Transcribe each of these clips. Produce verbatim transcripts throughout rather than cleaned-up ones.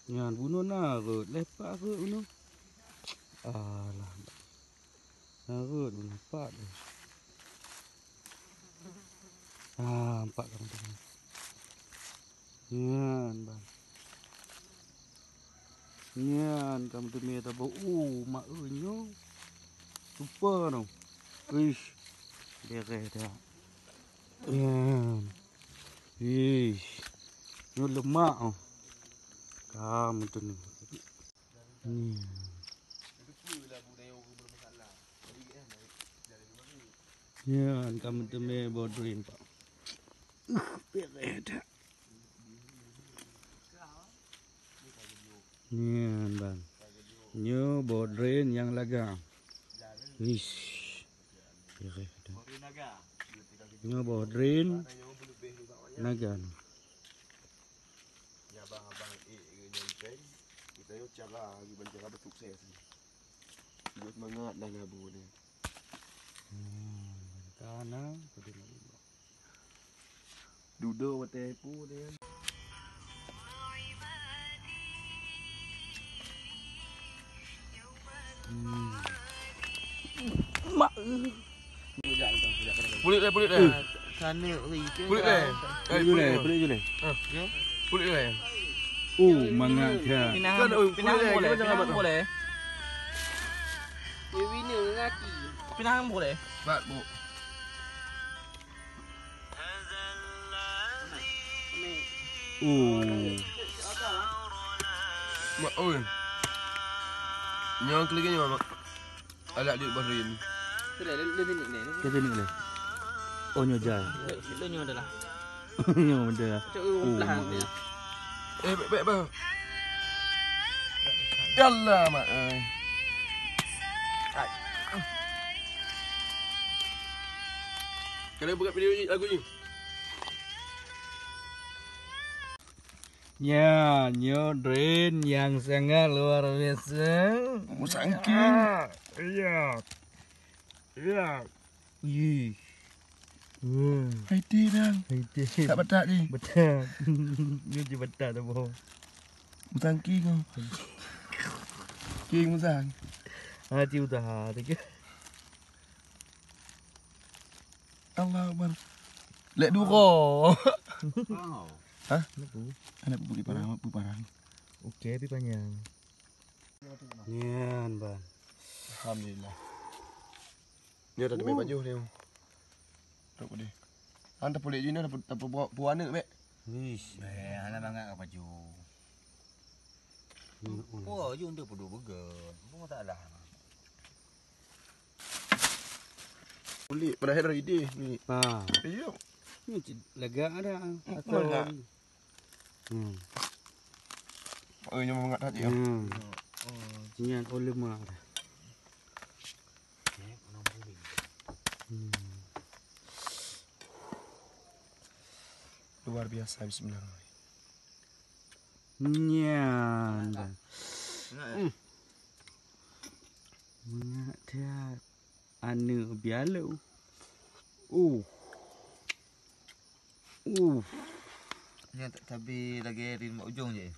Nyan bunoe na rhot, lé pat rhot bunoe. Alah. Na rhot bunoe pat. Ah, empat kamoe teumé. Nyan, bang. Nyan kamoe teumé taboh. Uh, mak eu nyoe. Super noh. Uish. Beres dah. Nyan. Ish. Nyoe lemak oh. Kamoe teumé. Nyan. Nyan kamoe teumé boh drain, Pak. Uh, beres dah. Nyan, bang. Nyoe boh drain nyang laga. Ish. Beres dah. Nyoe boh drain laga. Nyan abang-abang ék ngon pèng, kita yo cara, gimana cara bersukses. Yo semangat dah labu ni. Hmm, kana, dudo watèe pu dia. Hmm. Mak. Pulit lé, pulit lé. Pulit lé. Eh, pulit lé. Pulit lé, pulit lé. Ah. Pulit lé. Oh, mangat dah. Pinang, kan, oh, pinang pulit lé, boleh, kita pinang jangan boleh. Pinang boleh. Bat, Bu. Oh. Mak, oi. Nyang kali ni, Mak. Alah, duit Bahrain. Sudah, lu, lu sini ni. Ke sini ni. Oh, nyoe jai. Lu, lu nyoe adalah. Nyoe adalah. Cok, oh, belahan mak, ni. Eh, baik, baik, bang. Ya Allah, mak. Eh. Ai. Kalian buka video ni, lagu ni. Nya, nyoe drain nyang sangat luar biasa. Musangking. Ah, iya. Iya. Ih. Hmm. Hai teh, Bang. Hai teh. Tak batak ni. Batak. Ni je batak dah, boh. Musangking, oh. King musang. Hati usaha, tu ke? Allahu Akbar. Lek duro. Wow. Hah? Kenapa? Anak bukit parang, bukit parang. Okey, tapi panjang. Nyan, Bang. Alhamdulillah. Ni ada demi baju ni. Tak boleh. Anda boleh je ni, dapat, dapat buat, buat anak, Mek. Wish. Eh, anak bangat ke baju? Hmm, hmm. Apa je untuk pedu burger? Apa masalah? Kulit pada hari dia ni. Ha. Iya. Ni cit lagak ada. Hmm, atau lagak. Hmm. Oh, yang mangat hati ya. Hmm. Oh, oh. Nyan ulama dah. Hmm. Luar biasa, bismillahirrahmanirrahim. Nyan. Mangat, eh? Hmm. Mangat that. Aneuk bialo. Uh. Uh. Nyan tak tabi lagèe rin mak ujong je.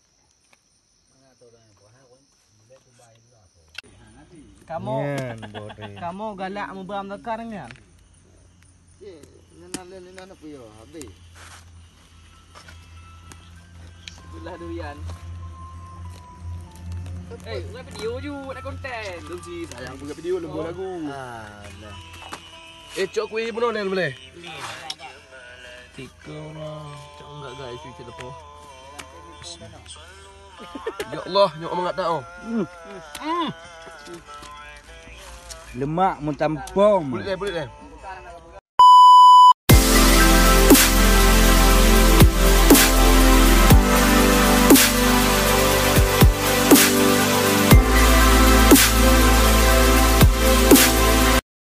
Kamoe, nyan, bodoh. Kamoe galak meuba meutakar nyan. Cik, nyan, nyan, nyan, nyan apa ya? Habis. Belah durian. Eh, buat video je, nak konten. Belum sih, sayang buat video, lembut lagu. Alah. Eh, cok kuih bunoe boleh? Tiga orang. Cok enggak, guys, cuci lepo. Ya Allah, nyok mangat tak, oh. Hmm. Hmm. Lemak mentampong. Bulit deh, bulit deh.